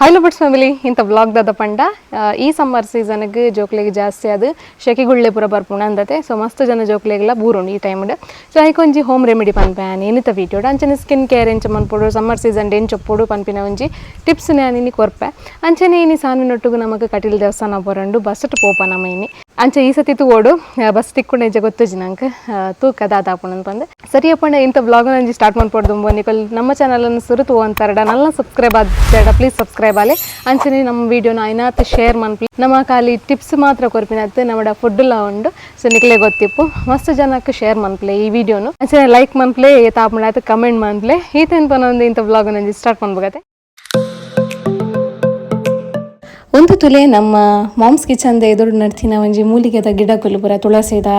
Hello buds family ಇಂಥ vlog ದಾದ ಪಂಡ ಈ ಸಮ್ಮರ್ ಸೀಸನ್ಗೆ ಜೋಕ್ಲೆಗ್ ಜಾಸ್ತಿ ಅದು ಶೆಕೆಗುಳ್ಳೆ ಪೂರ ಬರ್ಪುಣ ಅಂದತೆ. ಸೊ ಮಸ್ತ್ ಜನ ಜೋಕ್ಲೆಗ್ಲ ಬೂರುಂಡು ಈ ಟೈಮ್ಡ್. ಸೊ ಐಕ್ ಒಂಜಿ ಹೋಮ್ ರೆಮಿಡಿ ಪನ್ಪೆ ಏನಿತ ವೀಡಿಯೋಡ್ ಅಂಚನೆ ಸ್ಕಿನ್ ಕೇರ್ ಎಂಚ ಮನ್ಪೊಡು, ಸಮ್ಮರ್ ಸೀಸನ್ ಎಂಚೊಪ್ಪೊಡು ಪನ್ಪಿನ ಒಂಜಿ ಟಿಪ್ಸ್ ನಾನು ಇನಿ ಕೊರ್ಪೆ. ಅಂಚನೆ ಇನಿ ಸಾನ್ವಿನೊಟ್ಟುಗು ನಮಕ್ ಕಟೀಲ್ ದೇವಸ್ಥಾನ ಬರಂಡು ಬಸ್ ಪೋಪ ನಮ ಇನಿ. ಅಂಚೆ ಈ ಸತಿ ತೂವೋಡು ಬಸ್ ತಿಕ್ಕೊಂಡು ಎಂಚ ಗೊತ್ತುಜಿ ನಂಗೆ ತೂಕ ದಾದಾಪುಂಡು ಪಂದ್. ಸರಿಯಪ್ಪಂಡ ಇಂಥ ವ್ಲಾಗ್ ಒಂಜಿ ಸ್ಟಾರ್ಟ್ ಮನ್ಪೊಡು ದುಂಬು ನಿಕಲ್ ನಮ್ಮ ಚಾನಲ್ ಅನ್ನು ಸುರು ತೂವಂತಾರಡ ನಲ್ಲ ಸಬ್ಸ್ಕ್ರೈಬ್ ಆದ ಪ್ಲೀಸ್ ಸಬ್ಸ್ಕ್ರೈಬ್ ಆಲೆ. ಅಂಚನೆ ನಮ್ಮ ವಿಡಿಯೋನ ಐನಾತ್ ಶೇರ್ ಮನ್ಪಿ. ನಮ್ಮ ಖಾಲಿ ಟಿಪ್ಸ್ ಮಾತ್ರ ಕೊರ್ಪಿನತ್ತು ನಮ್ಮಡ ಫುಡ್ ಲ ಉಂಡು. ಸೊ ನಿಕ್ಲೆ ಗೊತ್ತಿಪ್ಪು ಮಸ್ತ್ ಜನಕ್ಕೆ ಶೇರ್ ಮನ್ಪ್ಲೆ ಈ ವಿಡಿಯೋನು. ಅಂಚನೆ ಲೈಕ್ ಮನ್ಪ್ಲೆ, ತಾಪುಂಡಾಯ್ತು ಕಮೆಂಟ್ ಮನ್ಪ್ಲೆ. ಈತೇನ್ ಪನೊಂದು ಇಂಥ ವ್ಲಾಗ್ ಒಂಜಿ ಸ್ಟಾರ್ಟ್ ಮನ್ಪುಗತೆ. ಒಂದು ತುಲೆ ನಮ್ಮ ಮಾಮ್ಸ್ ಕಿಚನ್ದ ಎದುರು ನಡ್ತಿನ ಒಂಜಿ ಮೂಲಿಗೆದ ಗಿಡಕುಲು ಪೂರ ತುಳಸಿದ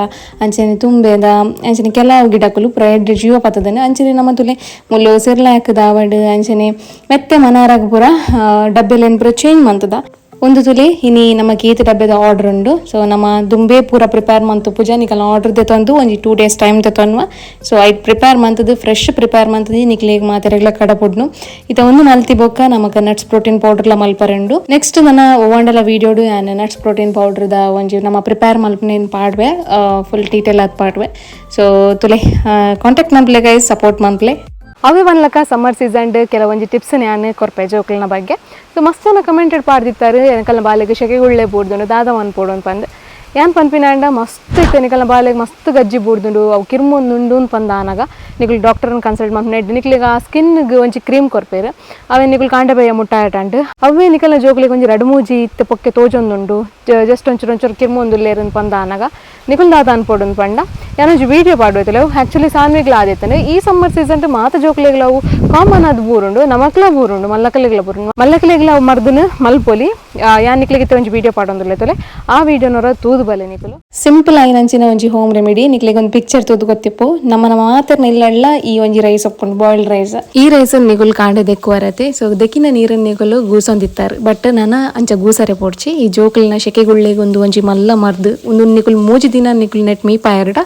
ಅಂಚನೆ ತುಂಬೆದ ಅಂಚನೆ ಕೆಲವು ಗಿಡಕುಲು ಪೂರ ಎಡ್ಡೆ ಜೀವ ಪತ್ತದನೆ. ಅಂಚನೆ ನಮ್ಮ ತುಲೆ ಮುಲ್ಲು ಸಿರ್ಲಾಕದ ಅವಡ್ ಅಂಚನೆ ಮೆತ್ತೆ ಮನಾರಾಗ ಪೂರ ಡಬ್ಬೆಲೆನ್ ಪೂರ ಚೇಂಜ್ ಮಂತದ. ಒಂದು ತುಲೆ ಇನಿ ನಮ್ಮ ಗೀತ ಡಬ್ಬೆದ ಆರ್ಡರ್ ಉಂಡು. ಸೊ ನಮ್ಮ ದುಂಬೆ ಪೂರ ಪ್ರಿಪೇರ್ ಮಂತು ಪೂಜಾ ನಿಕಲ್ ಆರ್ಡರ್ ತಂದು ಒಂಜಿ 2 ಡೇಸ್ ಟೈಮ್ ತನ್ನುವ. ಸೊ ಐಟ್ ಪ್ರಿಪೇರ್ ಮಂತದ್ದು ಫ್ರೆಶ್ ಪ್ರಿಪೇರ್ ಮಂತದ್ದು ನಿಕ್ಲೆಗ್ ಮಾತೆರೆಗ್ಲ ಕಡಪುಡ್ನು. ಇತ ಒಂದು ಮಲ್ತಿ ಬೊಕ್ಕ ನಮಕ್ ನಟ್ಸ್ ಪ್ರೋಟೀನ್ ಪೌಡರ್ಲ ಮಲ್ಪರೆಂಡು. ನೆಕ್ಸ್ಟ್ ನನ್ನ ಒವಾಂಡಲ ವೀಡಿಯೋಡು ಯಾನ್ nuts protein powder the ಒಂಜಿ ನಮ್ಮ ಪ್ರಿಪೇರ್ ಮಲ್ಪನೇನು ಪಾಡ್ವೆ, ಫುಲ್ ಡೀಟೇಲ್ ಆದ್ ಪಾಡ್ವೆ. ಸೊ ತುಲೆ ಕಾಂಟ್ಯಾಕ್ಟ್ ಮನ್ಪ್ಲೆ ಗೈಸ್, ಸಪೋರ್ಟ್ ಮನ್ಪ್ಲೆ. ಅವೇ ಒನ್ಲಕ ಸಮ್ಮರ್ ಸೀಸನ್ ಕೆಲವೊಂಜಿ ಟಿಪ್ಸ್ ಯಾನ್ ಕೊರ್ಪೆ ಜೋಕ್ಲೆನ ಬಗ್ಗೆ. ಸೊ ಮಸ್ತ್ ಜನ ಕಮೆಂಟೆಡ್ ಪಾಡ್ದಿತ್ತಾರೆ, ಎನಕಲ್ನ ಬಾಲೆಗ್ ಶೆಕೆಗುಳ್ಳೆ ಬೂಡ್ದುಂಡು ದಾದ ಮನ್ಪೊಡು ಪಂದ್. ಯಾನ್ ಪನ್ಪಿನಾಂಡ ಮಸ್ತ್ ಇತ್ತೆ ನಿಕಲ್ನ ಬಾಲೆಗ್ ಮಸ್ತ್ ಗಜ್ಜಿ ಬೂಡ್ದುಂಡು, ಅವು ಕಿರ್ಮೊಂದುಂಡು ಪಂದ್ ಆನಗ ನಿಕುಲು ಡಾಕ್ಟರ್ನ ಕನ್ಸಲ್ಟ್ ಮನ್ಪುನ. ನಿಕ್ಲೆಗ್ ಆ ಸ್ಕಿನ್ಗೆ ಒಂಜಿ ಕ್ರೀಮ್ ಕೊರ್ಪೇರು, ಅವೇ ನಿಕುಲು ಕಾಂಡೆ ಬಯ್ಯ ಮುಟ್ಟಾಯಟಂಡು. ಅವೇ ನಿಕಲ್ನ ಜೋಕ್ಲೆಗ್ ಒಂಜಿ ರಡ್ಡ್ ಮೂಜಿ ಇತ್ತೆ ಪೊಕ್ಕೆ ತೋಜೊಂದುಂಡು, ಜಸ್ಟ್ ಒಂಚೂರು ಒಂಚೂರು ಕಿರ್ಮೊಂದುಲ್ಲೇರು ಪಂದ್ ಆನಗ ನಿಕುಲು ದಾದ ಅನ್ಪೊಡು ಪಂಡ ಯಾನೊಂಜಿ ವೀಡಿಯೋ ಪಾಡ್ವೆತಲೆ. ಆ್ಯಕ್ಚುಲಿ ಸಾನ್ವಿಗ್ಲ ಆದಿತ್ತನೆ. ಈ ಸಮ್ಮರ್ ಸೀಸನ್ ಮಾತ ಜೋಕ್ಲೆಗ್ಲ ಅವು ಕಾಮನ್ ಆದ್ ಬೂರುಂಡು, ನಮಕ್ಲ ಬೂರುಂಡು, ಮಲ್ಲಕಲೆಗ್ಲ ಬೂರುಂಡು. ಮಲ್ಲಕಲೆಗ್ಲ ಅವು ಮರ್ದನ ಮಲ್ಪೊಲಿ. ಯಾನ್ ನಿಕ್ಲೆಗ್ ಇತ್ತೆ ಒಂಜಿ ವೀಡಿಯೋ ಪಾಡೊಂದುಲ್ಲೆ, ಆ ವೀಡಿಯೋನೊರ ತೂದು ಬಲೆ ನಿಕುಲು. ಸಿಂಪಲ್ ಆಯಿನಂಚಿನ ಒಂಜಿ ಹೋಮ್ ರೆಮಿಡಿ. ನಿಕ್ಲೆಗ್ ಒಂದು ಪಿಕ್ಚರ್ ತೂದು ಗೊತ್ತಿಪ್ಪು. ನಮ್ಮ ಮಾತ್ರ ಇಲ್ಲಳ್ಳ ಈ ಒಂಜಿ ರೈಸ್ ಒಪ್ಪುಂಡು, ಬಾಯ್ಲ್ಡ್ ರೈಸ್. ಈ ರೈಸ್ ನಿಗುಲ್ ಕಾಂಡೆ ದೆಕ್ಕುವರತೆ. ಸೊ ದೆಕ್ಕಿನ ನೀರನ್ನು ನಿಗುಲು ಗೂಸೊಂದಿತ್ತಾರೆ. ಬಟ್ ನನ ಅಂಚ ಗೂಸರೆ ಪೋಡ್ಚಿ. ಈ ಜೋಕುಲ್ನ ಶೆಕೆಗುಳ್ಳೆಗ್ ಒಂದು ಒಂಜಿ ಮಲ್ಲ ಮರ್ದು ಒಂದು. ನಿಕುಲ್ ಮೂಜಿ ದಿನ ನಿಕುಲ್ ನೆಟ್ ಮೀಪಾಯರ್ಡ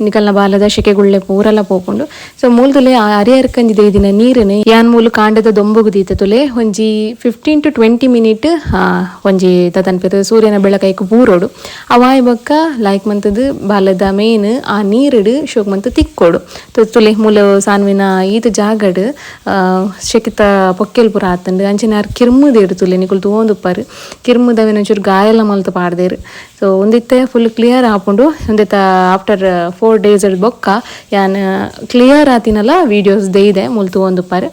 ನಿಕಲ್ನ ಬಾಲದ ಶೆಕೆಗುಳ್ಳೆ ಪೂರಲ ಪೋಪುಂಡು. ಸೊ ಮೂಲದುಲೆ ಆ ಅರಿಯರ್ಕಂಜಿ ದಿನ ನೀರನ್ನು ಯಾನ್ ಮೂಲು ಕಾಂಡದ ದೊಂಬುಗು ದೀತ ತುಲೆ. ಒಂಜಿ 15 ಟು 20 ಮಿನಿಟ್ ಒಂಜಿ ತದನ್ಪೇರು ಸೂರ್ಯನ ಬೆಳಕೈಕ್ ಬೂರೋಡು. ಅವಾಯ್ ಬೊಕ್ಕ ಲೈಕ್ ಮಂತದ್ದು ಬಾಲದ ಮೇನ್ ಆ ನೀರುಡು ಶೋಕ್ ಮಂತು ತಿಕ್ಕೋಡು. ತುಲೆ ಮೂಲ ಸಾನ್ವಿನ ಈತ ಜಾಗಡ್ ಶೆಕಿತ ಪೊಕ್ಕೆಲ್ ಪೂರ ಆತಂಡು. ಅಂಚಿನ ಆರ್ ಕಿರ್ಮುದೇರು ತುಲೆ ನಿಕುಲು ತೂವೊಂದುಪ್ಪಾರು, ಕಿರ್ಮುದವಿನ ಒಂಚೂರು ಗಾಯಲ ಮಲ್ತು ಪಾಡ್ದೇರು. ಸೊ ಒಂದಿತ್ತೆ ಫುಲ್ ಕ್ಲಿಯರ್ ಆಪುಂಡು. ಒಂದಿತ್ತ ಆಫ್ಟರ್ 4 ಡೇಸ್ ಬೊಕ್ಕ ಯಾನ್ ಕ್ಲಿಯರ್ ಆತಿನಲ್ಲ ವೀಡಿಯೋಸ್ ದೇಯ್ದೆ, ಮೂಲು ತೂವೊಂದುಪ್ಪಾರು.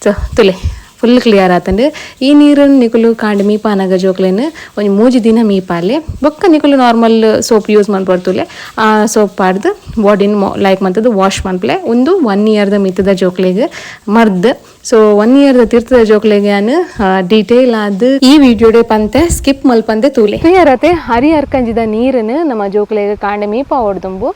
ಸೊ ತುಲೆ ಫುಲ್ ಕ್ಲಿಯರ್ ಆತಂಡು. ಈ ನೀರನ್ನು ನಿಕುಲು ಕಾಂಡ ಮೀಪಾನಗ ಜೋಕ್ಲೆನ್ ಒಂಜಿ ಮೂಜಿ ದಿನ ಮೀಪಾಲೆ. ಬೊಕ್ಕ ನಿಕುಲು normal soap use ಮನ್ಪೊರ್ತುಲೆ. ಆ ಸೋಪ್ ಪಾಡ್ದು ಬಾಡಿನ ಲೈಕ್ ಮಂತದ್ದು ವಾಶ್ ಮನ್ಪಲೆ. ಒಂದು 1 ಇಯರ್ದ ಮಿತ್ತದ ಜೋಕ್ಲೆಗ್ ಮರ್ದ್. ಸೊ 1 ಇಯರ್ದ ತೀರ್ಥದ ಜೋಕ್ಲೆಗ್ ಯಾನ್ ಡೀಟೇಲ್ ಆದ್ ಈ ವಿಡಿಯೋಡೆ ಪಂತೆ, ಸ್ಕಿಪ್ ಮಲ್ಪಂದೆ ತೂಲೆ. ಕ್ಲಿಯರ್ ಆತೆ. ಹರಿ ಅರ್ಕಂಜಿದ ನೀರನ್ನು ನಮ್ಮ ಜೋಕ್ಲೆಗ್ ಕಾಂಡೆ ಮೀಪ ಹೊಡ್ದುಂಬು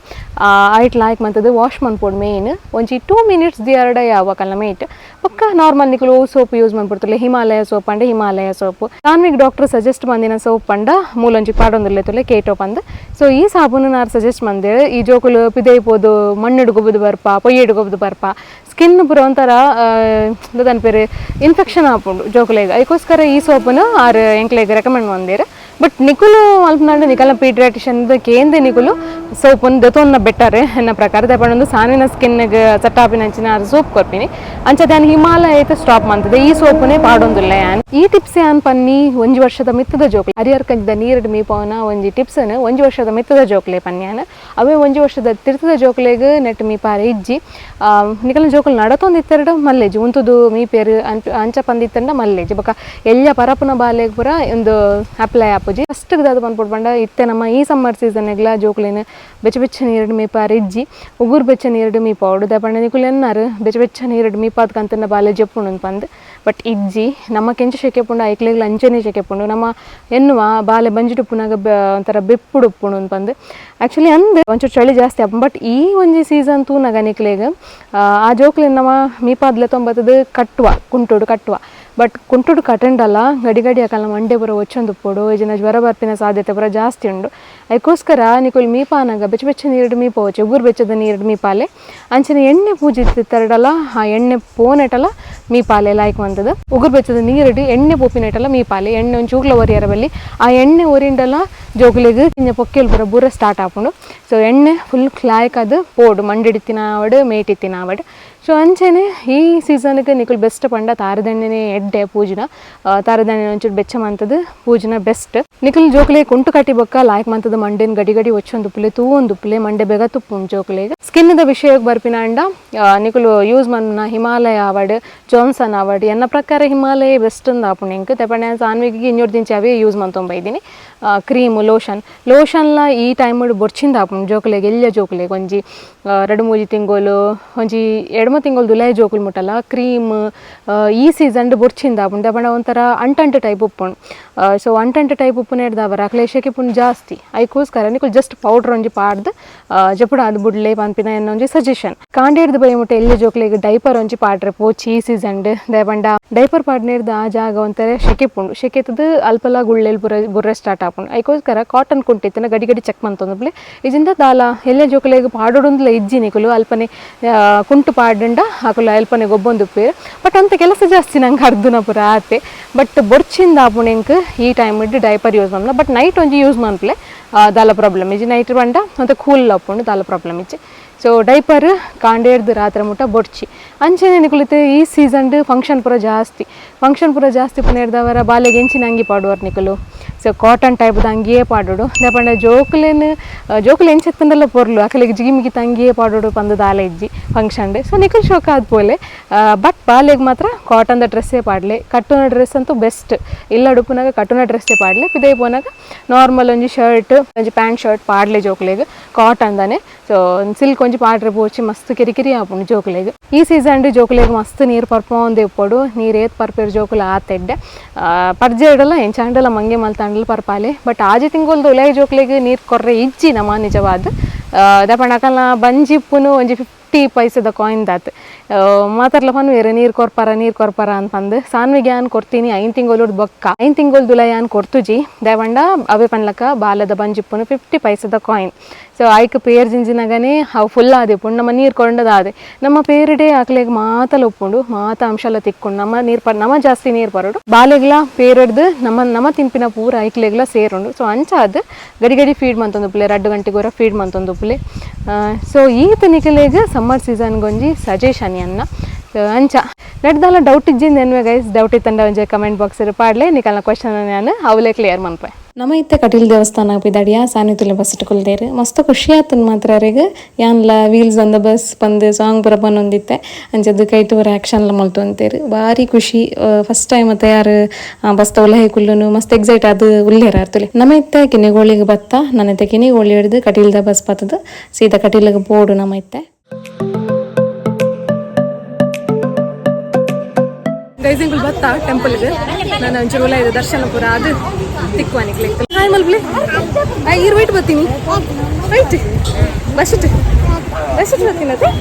ಐಟ್ ಲಾಯ್ಕ್ ಮಂತದ್ದು ವಾಶ್ ಮನ್ಪೊಡು ಮೇನ್. ಒಂಜಿ 2 ಮಿನಿಟ್ಸ್ ದಿಯರ್ಡ ಯಾವ ಕಲ್ಲ ಮೇಟ್. ಬೊಕ್ಕ ನಾರ್ಮಲ್ ನಿಕುಲು ಸೋಪ್ ಯೂಸ್ ಮನ್ಪೊಡ್ತುಲೆ. ಹಿಮಾಲಯ ಸೋಪ್ ಅಂಡ ಹಿಮಾಲಯ ಸೋಪ್, ಸಾನ್ವಿಗ್ ಡಾಕ್ಟರ್ ಸಜೆಸ್ಟ್ ಮಂದಿನ ಸೋಪ್ ಪಂಡ ಮೂಲೊಂಜಿ ಪಾಡೊಂದುಲ್ಲೆ ತುಲೆ, ಕೇಟೋ ಪಂದ್. ಸೊ ಈ ಸಾಬೂನು ನಾರ್ ಸಜೆಸ್ಟ್ ಮಂದೆ. ಈ ಜೋಕುಲು ಪಿದೈ ಪೋದು ಮಣ್ಣುಡು ಗೊಬ್ಬುದು ಬರ್ಪ, ಪೊಯ್ಯೆಡು ಗೊಬ್ಬುದು ಬರ್ಪ, ಸ್ಕಿನ್ ಪೂರ ಒಂಥರ ದಾದನ್ಪೇರು ಇನ್ಫೆಕ್ಷನ್ ಆಪುಂಡು ಜೋಕುಲೆಗ್. ಐಕೋಸ್ಕರ ಈ ಸೋಪನ್ನು ಆರ್ ಎಂಕ್ಲೆಗ್ ರೆಕಮೆಂಡ್ ಮಂದೇರು. ಬಟ್ ನಿಕುಲು ಅಲ್ಪನಾಂಡ ನಿಕಲ್ನ ಪೀಡಿಯಾಟ್ರಿಷನ್ ಕೇಂದ್ರ ನಿಕುಲು ಸೋಪನ್ನು ದೆತೊನ್ನ ಬೆಟರ್ ಎನ್ನ ಪ್ರಕಾರ. ದಯಪಂಡ ಸಾನಿನ ಸ್ಕಿನ್ಗೆ ಸೆಟ್ ಆಪಿನಂಚಿನ ಆರ್ ಸೋಪ್ ಕೊರ್ಪಿನಿ. ಅಂಚ ದಾನ್ ಹಿಮಾಲಯ ಐತೆ ಸ್ಟಾಪ್ ಮಂತದೆ, ಈ ಸೋಪುನೇ ಪಾಡೊಂದುಲ್ಲ ಯಾನ್. ಈ ಟಿಪ್ಸ್ ಯಾನ್ ಪನ್ನಿ ಒಂಜಿ ವರ್ಷದ ಮಿತ್ತದ ಜೋಕ್ಲೆ. ಹರಿಹರ್ ಕಂಜಿದ ನೀರಡ್ ಮೀಪವನ ಒಂಜಿ ಟಿಪ್ಸ್ ಒಂಜಿ ವರ್ಷದ ಮಿತ್ತದ ಜೋಕ್ಲೆ ಪನ್ಯಾನ್. ಅವೇ ಒಂಜಿ ವರ್ಷದ ತಿರ್ತದ ಜೋಕ್ಲೆಗ್ ನೆಟ್ ಮೀಪಾರೆ ಇಜ್ಜಿ. ನಿಕಲ್ನ ಜೋಕುಲು ನಡತೊಂದಿತ್ತೆರಡು ಮಲ್ಲೇಜಿ ಉಂತುದು ಮೀಪೇರು ಅಂಚ ಪಂದಿತ್ತಂಡ ಮಲ್ಲೇಜಿ. ಬೊಕ ಎಲ್ಯ ಪರಪುನ ಬಾಲೆಗ್ ಪೂರ ಒಂದು ಅಪ್ಲೈ ಆಪುಜಿ. ಫಸ್ಟ್ ದಾದ ಪನ್ಪೊಡು ಪಂಡ ಇತ್ತೆ ನಮ್ಮ ಈ ಸಮ್ಮರ್ ಸೀಸನ್ ಜೋಕ್ಲೆನ್ ಬೆಚ್ಚ ಬೆಚ್ಚ ನೀರುಡು ಮೀಪಾರೆ ಇಜ್ಜಿ. ಉಗುರು ಬೆಚ್ಚ ನೀರುಡು ಮೀಪಾವೊಡು. ದಾಯೆ ನಿಕುಲು ಎನ್ನಾರು ಬೆಚ್ಚ ಬೆಚ್ಚ ನೀರುಡು ಮೀಪಾದ್ ಕಂತನ ಬಾಲೆ ಜೆಪ್ಪುಂಡು ಪಂದ್, ಬಟ್ ಇಜ್ಜಿ. ನಮ್ಮ ಕೆಂಚ ಶೆಕೆ ಪುಂಡು ಐಕ್ಲೆಗ್ಲ ಅಂಚನೆ ಶೆಕೆ ಪುಂಡು. ನಮ್ಮ ಎನ್ನುವ ಬಾಲೆ ಬಂಜಿಡುಪ್ಪುನಾಗ ಒಂಥರ ಬೆಪ್ಪುಡು ಉಪ್ಪುಂಡು ಪಂದ್. ಆ್ಯಕ್ಚುಲಿ ಅಂದ್ ಒಂಚೂರು ಚಳಿ ಜಾಸ್ತಿ ಆಪುಂಡು. ಬಟ್ ಈ ಒಂಜಿ ಸೀಸನ್ ತೂನಗ ನಿಕ್ಲೆಗ್ ಆ ಜೋಕ್ಲೆನ್ ನಮ್ಮ ಮೀಪಾದ್ಲೆ ತೊಂಬತ್ತದು ಕಟ್ಟುವ, ಕುಂಟುಡು ಕಟ್ಟುವ. ಬಟ್ ಕುಂಟುಡು ಕಟಂಡಲ್ಲ ಗಡಿ ಗಡಿ ಅಕಲ್ನ ಮಂಡೆ ಪೂರ ಒಚ್ಚೊಂದುಪ್ಪೊಡು ಇಜಿನ ಜ್ವರ ಬರ್ಪಿನ ಸಾಧ್ಯತೆ ಪೂರ ಜಾಸ್ತಿ ಉಂಡು. ಅದಕ್ಕೋಸ್ಕರ ನಿಕುಲು ಮೀಪಾನಗ ಬೆಚ್ಚ ಬೆಚ್ಚ ನೀರುಡು ಮೀಪವಚ್ಚು, ಉಗುರು ಬೆಚ್ಚದ ನೀರುಡು ಮೀಪಾಲೆ. ಅಂಚನೆ ಎಣ್ಣೆ ಪೂಜೆ ತರಡಲ ಆ ಎಣ್ಣೆ ಪೋನೆಟಲ ಮೀಪಾಲೆ ಲೈಕ್. ಮಂತದ ಉಗುರು ಬೆಚ್ಚದ ನೀರಿಡು ಎಣ್ಣೆ ಪೋಪಿನೈಟಲ್ಲ ಮೀಪಾಲೆ ಎಣ್ಣೆ ಒಂಚೂರ್ಲ ಒರಿಯರ ಬಲ್ಲಿ ಆ ಎಣ್ಣೆ ಒರಿಂಡಲ ಜೋಕುಲೆಗ್ ಕಿಂಜ ಪೊಕ್ಕೆಲ್ ಪೂರ ಬೂರ ಸ್ಟಾರ್ಟ್ ಆಪುಂಡು. ಸೊ ಎಣ್ಣೆ ಫುಲ್ ಕ್ಲಾಯ್ಕ್ ಅದು ಪೋಡು ಮಂಡಿಡಿತ್ತಿನಾವಡ್ ಮೇಟಿತ್ತಿನಾವಡ್. ಸೊ ಅಂಚನೆ ಈ ಸೀಸನ್ಗೆ ನಿಕುಲು ಬೆಸ್ಟ್ ಪಂಡ ತಾರದಣ್ಣನೆ ಎಡ್ಡೆ ಪೂಜಿನ ತಾರದಣ್ಣೆ ಒಂಚೂರು ಬೆಚ್ಚ ಮಂತದ ಪೂಜಿನ ಬೆಸ್ಟ್. ನಿಕುಲು ಜೋಕುಲೆ ಕುಂಟು ಕಟ್ಟಿ ಬೊಕ್ಕ ಲಾಯ್ಕ್ ಮಂತದ ಮಂಡೆನ್ ಗಡಿ ಗಡಿ ಒಚ್ಚೊಂದುಪ್ಪುಲೆ ತೂವೊಂದುಪ್ಪುಲೆ ಮಂಡೆ ಬೇಗ ತುಪ್ಪುಂಡು ಜೋಕುಲೆಗ್. ಸ್ಕಿನ್ದ ವಿಷಯಕ್ಕೆ ಬರ್ಪಿನ ಅಂಡ ನಿಕುಲು ಯೂಸ್ ಮನ್ನ ಹಿಮಾಲಯ ಆವಡ್ ಜಾನ್ಸನ್ ಆವಡ್ ಎನ್ನ ಪ್ರಕಾರ ಹಿಮಾಲಯ ಬೆಸ್ಟ್ ಅಂದ್ ಆಪುಂಡು ಎಂಕ್ ತೆಪಂಡ ಸಾನ್ವಿಗೆ ಇನ್ನೂರು ದಿಂಚಿ ಅವೇ ಯೂಸ್ ಮಂತೊಂಬ ಇದ್ದೀನಿ. ಕ್ರೀಮ್ ಲೋಷನ್ ಲೋಷನ್ಲ ಈ ಟೈಮ್ ಬೊರ್ಚಿಂದ ಆಪುಂಡು ಜೋಕುಲೆಗ್ ಎಲ್ಯ ಜೋಕುಲೆಗ್ ಒಂಜಿ ರಡ್ಡ್ ಮೂಜಿ ತಿಂಗೊಲು ಒಂಜಿ ಎಡ್ಮ ತಿಂಗೊಲು ದುಲಾಯಿ ಜೋಕುಲು ಮುಟ್ಟಲ ಕ್ರೀಮ್ ಈ ಸೀಸನ್ ಬೊರ್ಚಿಂದ ಆಪುಂಡು ದಪಂಡ ಒಂಥರ ಅಂಟಂಟು ಟೈಪ್ ಉಪ್ಪುಂಡು. ಸೊ ಅಂಟಂಟು ಟೈಪ್ ಉಪ್ಪುನೇಡ್ದವರ ಅಕ್ಲೆ ಶೆಕೆ ಪುಂಡು ಜಾಸ್ತಿ ಐಕೋಸ್ಕರ ನಿಕುಲು ಜಸ್ಟ್ ಪೌಡರ್ ಒಂಜಿ ಪಾಡ್ದು ಜಪುಡ ಅದು ಬುಡ್ಲೆ ಪನ್ಪಿನ ಎನ್ನ ಒಂಜಿ ಸಜೆಷನ್. ಕಾಂಡೇರ್ದು ಬೈ ಮುಟ್ಟ ಎಲ್ಯ ಜೋಕುಲೆಗ್ ಡೈಪರ್ ಒಂಜಿ ಪಾಡ್ರೆ ಪೋಚಿ ಈ ಸೀಸನ್ ದಯಪಂಡ ಡೈಪರ್ ಪಾಡ್ನೇರ್ದು ಆ ಜಾಗ ಒಂಥರ ಶೆಕೆ ಪುಂಡು ಶೆಕೆತದ ಅಲ್ಪಲ ಗುಳ್ಳೆಲ್ ಬುರ ಬುರ್ರೆ ಸ್ಟಾರ್ಟ್ ಆಪುಂಡು. ಐಕೋಸ್ಕರ ಕಾಟನ್ ಕುಂಟಿತ್ತಿನ ಗಡಿ ಗಡಿ ಚೆಕ್ ಮಂತೊಂದುಪ್ಲೆ ಇಜಿಂದ ದಾಲ ಎಲ್ಯ ಜೋಕುಲೆಗ್ ಪಾಡೊಡುಂದ್ಲ ಇಜ್ಜಿ ನಿಕುಲು ಅಲ್ಪನೆ ಕುಂಟು ಪಾಡಂಡ ಅಕುಲು ಅಲ್ಪನೆ ಗೊಬ್ಬೊಂದುಪ್ಪೇರು. ಬಟ್ ಅಂತ ಕೆಲಸ ಜಾಸ್ತಿ ನಂಗೆ ಅರ್ದುನ ಪೂರ ಆತೆ ಬಟ್ ಬೊರ್ಚಿಂದ ಆಪುಂಡು ಎಂಕ್ ಈ time diaper use ಮನ್ಪುನ but night ಒಂಜಿ ಯೂಸ್ ಮನ್ಪುಲೆ ದಾಲ ಪ್ರಾಬ್ಲಮ್ ಇಜ್ಜಿ ನೈಟ್ ಪಂಡ ಒಂತೆ ಕೂಲ್ ಆಪುಂಡು ದಾಲ ಪ್ರಾಬ್ಲಮ್ ಇಜ್ಜಿ. ಸೊ ಡೈಪರ್ ಕಾಂಡೇರ್ದು ರಾತ್ರಿ ಮುಟ್ಟ ಬೊಡ್ಚಿ ಅಂಚನೆ ನಿಕುಲಿತೆ ಈ ಸೀಸನ್ ಫಂಕ್ಷನ್ ಪೂರ ಜಾಸ್ತಿ ಫಂಕ್ಷನ್ ಪೂರ ಜಾಸ್ತಿ ಪುನೇರ್ದವರ ಬಾಲೆಗೆ ಎಂಚಿನ ಅಂಗಿ ಪಾಡುವರು ನಿಕುಲು. ಸೊ ಕಾಟನ್ ಟೈಪ್ದ ಅಂಗಿಯೇ ಪಾಡೋಡು ದಾಪಂಡ ಜೋಕುಲೇನು ಜೋಕುಲು ಎಂಚೆತ್ತಂಡಲ ಪೊರ್ಲು ಅಕಲೆಗ್ ಜಿಗಿಮಿಗಿ ತಂಗಿಯೇ ಪಾಡೋಡು ಪಂದು ದಾಲ ಇಜ್ಜಿ ಫಂಕ್ಷನ್ ಸೊ ನಿಕುಲು ಶೋಕ ಆದ್ ಪೋಲೆ ಬಟ್ ಬಾಲೆಗ್ ಮಾತ್ರ ಕಾಟನ್ದ ಡ್ರೆಸ್ಸೇ ಪಾಡ್ಲೆ ಕಟ್ಟುನ ಡ್ರೆಸ್ ಅಂತೂ ಬೆಸ್ಟ್ ಇಲ್ಲ ಉಡುಪುನಾಗ ಕಟ್ಟುನ ಡ್ರೆಸ್ಸೇ ಪಾಡ್ಲೆ ಪಿದೈ ಪೋನಾಗ ನಾರ್ಮಲ್ ಒಂಜಿ ಶರ್ಟ್ ಒಂಜಿ ಪ್ಯಾಂಟ್ ಶರ್ಟ್ ಪಾಡ್ಲೆ ಜೋಕುಲೆಗ್ ಕಾಟನ್ ದಾನೆ. ಸೊ ಸಿಲ್ಕ್ ಒಂಜಿ ಪಾಡ್ರೆ ಪೋಚಿ ಮಸ್ತ್ ಕಿರಿಕಿರಿ ಆಪುಂಡು ಜೋಕುಲೆಗ್. ಈ ಸೀಸನ್ ಜೋಕುಲೆಗ್ ಮಸ್ತ್ ನೀರು ಪರ್ಪೊಂದು ಇಪ್ಪೊಡು ನೀರು ಏತ್ ಪರ್ಪೇರು ಜೋಕುಲು ಆತೆಡ್ಡೆ ಪರ್ಜೆಡಲ ಎಂಚಾಂಡಲ ಮಂಗೆ ಮಲ್ತಾಂಡಲ ಪರ್ಪಾಲೆ ಬಟ್ ಆಜಿ ತಿಂಗೊಲ್ದು ಉಲೈ ಜೋಕುಲೆಗ್ ನೀರು ಕೊರ್ರೆ ಇಜ್ಜಿ ನಮ್ಮ ನಿಜವಾದ ದಪಂಡ ಅಕಲ್ನ ಬಂಜಿಪ್ಪುನು ಒಂಜಿ 50 ಪೈಸದ ಕಾಯಿನ್ ದಾತ್ ಮಾತಾಡ್ಲ ಪನ್ವೇರು ನೀರು ಕೊರ್ಪಾರ ನೀರು ಕೊರ್ಪಾರ ಅಂತಂದು ಸಾನ್ವಿಗೆ ಯಾನ್ ಕೊರ್ತೀನಿ 5 ತಿಂಗೊಲು ಬೊಕ್ಕ 5 ತಿಂಗೊಲು ದುಲ ಯಾನ್ ಕೊರ್ತುಜಿ ದಯಪಂಡ ಅವೇ ಪನ್ಲಕ ಬಾಲದ ಬಂಜಿಪ್ಪುನು 50 ಪೈಸದ ಕಾಯಿನ್. ಸೊ ಐಕ್ ಪೇರ್ ಜಿಂಜಿನಾಗನೇ ಅವು ಫುಲ್ ಆದೆ ಪುಂಡು ನಮ್ಮ ನೀರು ಕೊಂಡದಾದೆ ನಮ್ಮ ಪೇರಿಡೆ ಆಕ್ಲೆಗ್ ಮಾತಲ ಉಪ್ಪುಂಡು ಮಾತ ಅಂಶಲ ತಿಕ್ಕೊಂಡು ನಮ್ಮ ನೀರು ಪರ್ ನಮ್ಮ ಜಾಸ್ತಿ ನೀರು ಬರೋಡು ಬಾಲೆಗ್ಲ ಪೇರಡ್ದು ನಮ್ಮ ನಮ್ಮ ತಿನ್ಪಿನ ಪೂರ ಐಕ್ಲೆಗ್ಲ ಸೇರುಂಡು. ಸೊ ಅಂಚಾದ್ ಗಡಿ ಗಡಿ ಫೀಡ್ ಮಂತೊಂದು ರಡ್ಡು ಗಂಟೆಗೋರ ಫೀಡ್ ಮಂತೊಂದು ಪುಲೆ. ಸೊ ಈತ ನಿಕಲೆಗ್ ಸಮ್ಮರ್ ಸೀಸನ್ಗೊಂಜಿ ಸಜೆಷನ್ ಅನ್ನ. ಸೊ ಅಂಚ ನಡ್ದಲ್ಲ ಡೌಟ್ ಇಜ್ಜಿಂದ ಎನ್ವೆ ಗೈಸ್ ಡೌಟ್ ಇತ್ತಂಡ ಒಂಜಿ ಕಮೆಂಟ್ ಬಾಕ್ಸ್ ಪಾಡ್ಲೆ ನಿಕಲ್ನ ಕ್ವಶನ್ ನಾನು ಅವಲೇ ಕ್ಲಿಯರ್ ಮನ್ಪೆ. ನಮ್ಮ ಇತ್ತೆ ಕಟೀಲ್ ದೇವಸ್ಥಾನ ಪಿದಾಡಿಯ ಸಾನಿತುಲೆ ಬಸ್ ಕುಲ್ದೇರು ಮಸ್ತ್ ಖುಷಿ ಆತನ್ ಮಾತ್ರ ಅರೆಗ್ ಯಾನ್ಲ wheels on the bus ಪಂದ್ ಸಾಂಗ್ ಪೂರ ಪನ್ನೊಂದಿತ್ತೆ ಅಂಚದ್ದು ಕೈಟು ಪೂರ ಆ್ಯಕ್ಷನ್ಲ ಮಲ್ತೊಂತೇರು ಭಾರಿ ಖುಷಿ. ಫಸ್ಟ್ ಟೈಮ್ ತಯಾರು ಬಸ್ ಉಲಹೆ ಕುಲ್ಲುನು ಮಸ್ತ್ ಎಕ್ಸೈಟ್ ಅದು ಉಲ್ಲೇರ ಅರ್ತುಲೆ. ನಮ್ಮ ಇತ್ತೆ ಕಿನಿಗೋಳಿಗೆ ಬತ್ತ ನನ್ನತ್ತೆ ಕಿನಿಗೋಳಿ ಹಿಡ್ದು ಕಟೀಲ್ದ ಬಸ್ ಬತ್ತದ ಸೀದಾ ಕಟೀಲಿಗೆ ಬೋಡು ನಮ್ಮ ಇತ್ತೆ. ಗೈಸಿಂಗುಲ್ ಬತ್ತ ಟೆಂಪಲ್ಗೆ ನಾನು ಒಂಚೂರು ಉಲ ಇದೆ ದರ್ಶನ ಪೂರ ಅದು ತಿಕ್ಕುವ ಹಾಯ್ ಮಲ್ಪ್ಲೆ ಈರು ವೈಟ್ ಬರ್ತೀನಿ ವೈಟ್ ಬಸ್ಸಿಟ್ಟು ಬಸ್ಸಿಟ್ಟು ಬರ್ತೀನಿ ಅದೇ.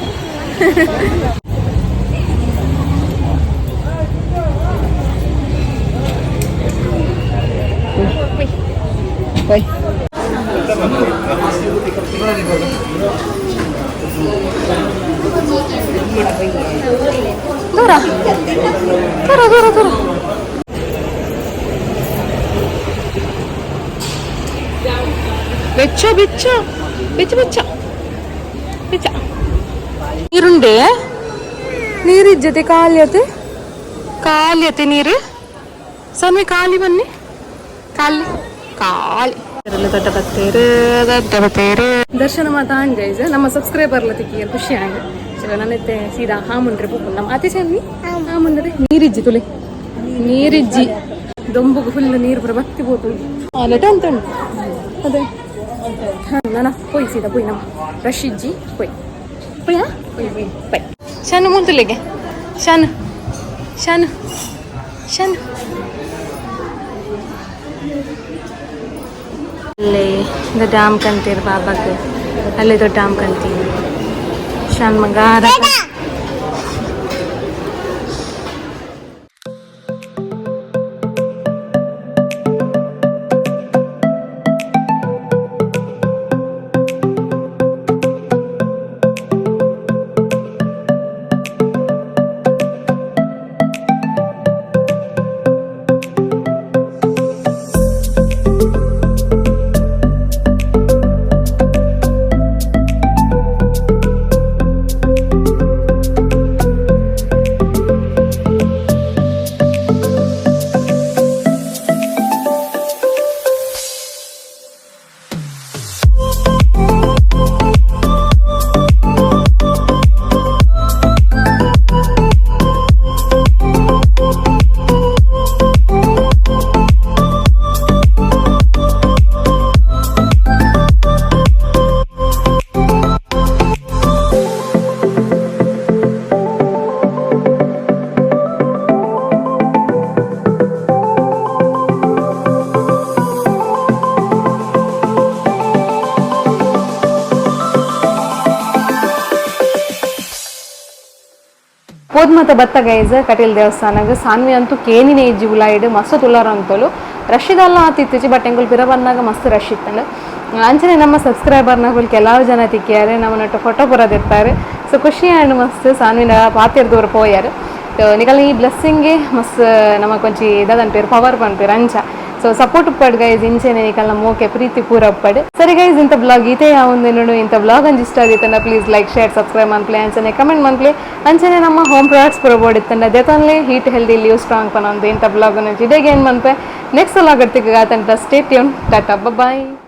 ಹೋಯ್ ದೂರ ದೂರ ದೂರ ದೂರ ಬೆಚ್ಚ ಬೆಚ್ಚ ಬೆಚ್ಚ ಬೆಚ್ಚ ಬೆಚ್ಚ ನೀರುಂಡೆ ನೀರಿಜ್ಜತೆ ಖಾಲಿ ಖಾಲಿ ನೀರು ಸ್ವಾಮಿ ಖಾಲಿ ಬನ್ನಿ ಖಾಲಿ ಖಾಲಿ ದೊಡ್ಡ ಬತ್ತೇರು ದೊಡ್ಡ ಬತ್ತೇರು ದರ್ಶನ ಮಾತಾಂಡ್ ಗೈಸ್ ನಮ್ಮ ಸಬ್ಸ್ಕ್ರೈಬರ್ ತಿಕ್ಕಿ ಖುಷಿ ಆಂಡ್. ಸೊ ನನ್ನತ್ತೆ ಸೀದಾ ಹಾಮುಂಡ್ರೆ ಪೋಪು ನಮ್ಮ ಅತಿ ಸಮ್ಮಿ ಹಾಮುಂಡ್ರೆ ನೀರಿಜ್ಜಿ ತುಲೆ ನೀರಿಜ್ಜಿ ದೊಂಬುಗು ಫುಲ್ ನೀರು ಪೂರ ಬತ್ತಿ ಪೋತು ಲೆಟ ಅಂತ ಉಂಟು ಅದೇ ಹಾಂ ನಾನ ಪೋಯ್ ಸೀದಾ ಪೋಯ್ ನಮ್ಮ ರಶ್ ಇಜ್ಜಿ ಪೋಯ್ ಪೋಯ್ ಹಾ ಪೋಯ್ ಪೋಯ್ ಪೋಯ್ ಶಾನು ಮುಂತುಲೆಗೆ ಶಾನು ಶಾನು ಶಾನು ಅಲ್ಲೇ ಡ್ಯಾಮ್ ಕಂತೀರ್ ಬಾಬಾಗ್ ಅಲ್ಲೇ ದೊಡ್ಡ ಡ್ಯಾಮ್ ಕಂತೀವಿ ಶಾನ್ ಬಂಗಾರ. ಪೋದ್ ಮತ ಬತ್ತ ಗೈಸ್ ಕಟೀಲ್ ದೇವಸ್ಥಾನಗ್. ಸಾನ್ವಿ ಅಂತೂ ಕೇನಿನೇ ಇಜ್ಜಿ. ಉಲಾಯಿಡ್ ಮಸ್ತ್ ತುಲಾರ ಅಂತೋಲು. ರಶ್ ದಾಲ ಆತಿತ್ತಿಜಿ, ಬಟ್ ಎಂಕುಲು ಪಿರ ಬನ್ನಗ ಮಸ್ತ್ ರಶ್ ಇತ್ತಂಡ್. ಅಂಚನೆ ನಮ್ಮ ಸಬ್ಸ್ಕ್ರೈಬರ್ನಕುಲು ಕೆಲವು ಜನ ತಿಕ್ಕಿಯಾರೆ, ನಮ್ಮನೊಟ್ಟು ಫೋಟೋ ಪೂರ ದೆತ್ತಾರೆ. ಸೊ ಖುಷಿ ಆಂಡ್ ಮಸ್ತ್. ಸಾನ್ವಿನ ಪಾತೆರ್ದವ್ರು ಪೋಯಾರು. ನಿಕಲ್ನ ಈ ಬ್ಲೆಸ್ಸಿಂಗೇ ಮಸ್ತ್ ನಮಕ್ ಒಂಜಿ ದಾದ ಪೇರು, ಪವರ್ ಪನ್ಪೇರು ಅಂಚ. ಸೊ ಸಪೋರ್ಟ್ ಉಪ್ಪಡ್ ಗೈಸ್. ಇಂಚೆನೆ ನಿಕಲ್ನ ಮೋಕೆ ಪ್ರೀತಿ ಪೂರ ಉಪ್ಪಡ್. ಸರಿ ಗೈಸ್, ಇಂಥ ಬ್ಲಾಗ್ ಈತೆ ಯಾವೊಂದು. ಇಂಥ ಬ್ಲಾಗ್ ಅಂಚ ಇಷ್ಟ ಆದಿತ್ತಂಡ ಪ್ಲೀಸ್ ಲೈಕ್, ಶೇರ್, ಸಬ್ಸ್ಕ್ರೈಬ್ ಮನ್ಪ್ಲೆ. ಅಂಚನೆ ಕಮೆಂಟ್ ಮನ್ಪ್ಲೆ. ಅಂಚನೆ ನಮ್ಮ ಹೋಮ್ ಪ್ರಾಡಕ್ಟ್ಸ್ ಪೂರ ಬೋಡಿತ್ತಂಡ ದೆತೊನ್ಲೆ. ಹೀಟ್ ಹೆಲ್ದಿ ಲಿವ್ ಸ್ಟ್ರಾಂಗ್ ಪನೊಂದು ಇಂಥ ಬ್ಲಾಗ್ ಇಡೆಗೆ ಏನು ಮನ್ಪೆ. ನೆಕ್ಸ್ಟ್ ವ್ಲಾಗ್ ತಿಕ್ಕ. Stay tune, tata, bye.